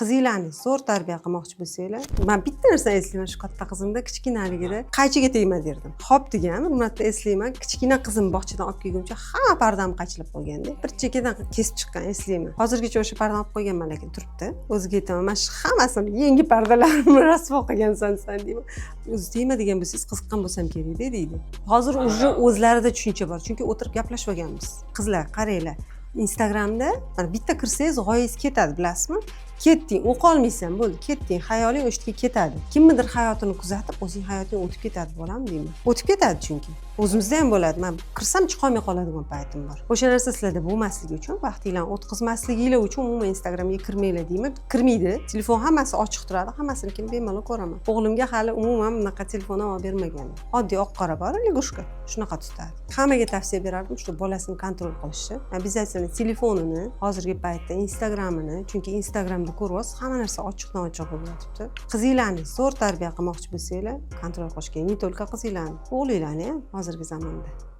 Qizinglarni zo'r tarbiya qilmoqchi bo'lsanglar, man bitta narsani eslayman: shu katta qizimda kichkinaligida qaychiga tegma derdim. Hop degan. Bir marta eslayman, kichkina qizim bog'chadan olib kelguncha hamma pardamni qaychilab qo'yganda, bir chekkadan kesib chiqqan, eslayman. Hozirgacha o'sha pardani olib qo'yganman, lekin turibdi. O'ziga aytaman: "Mana shu hammasini, yangi pardalarimni rasvo qilgansan san", deyman. "O'zi tegma degan bo'lsangiz, qiziqqan bo'lsam kerakda", deydi. Hozir уже o'zlarida tushuncha bor, chunki o'tirib gaplashib olganmiz. Qizlar, qaranglar, Instagramda mana bitta kirsangiz, g'oyangiz ketadi, bilasizmi? Ketding, o'qolmaysan, bo'ldi, ketding, xayoling o'sha yerga ketadi. Kimnidir hayotini kuzatib, o'zing hayoting o'tib ketadi, bolam, deyman. O'tib ketadi, chunki o'zimizda ham bo'ladi, man kirsam, chiqolmay qoladigan paytim bor. O'sha narsa sizlarda bo'lmasligi uchun, vaqtinglarni o'tkazmasliginglar uchun umuman Instagramga kirmanglar deyman. Kirmaydi, telefon hammasi ochiq turadi, hammasini keyin bemalol ko'raman. O'g'limga hali umuman bunaqa telefon ham olib bermaganman. Oddiy oq qora bor, лягушка, shunaqa tutadi. Hammaga tavsiya berardim, что bolasini контроль qilishni обязательно, telefonini, hozirgi paytda Instagramini, chunki Instagramda ko'ryapsiz, hamma narsa ochiqdan ochiq bo'lib yotibdi. Qizinglarni zo'r tarbiya qilmoqchi bo'lsanglar, контроль qilish kerak. Не только qizinglarni, o'g'linglarni ham hozirgi zamonda.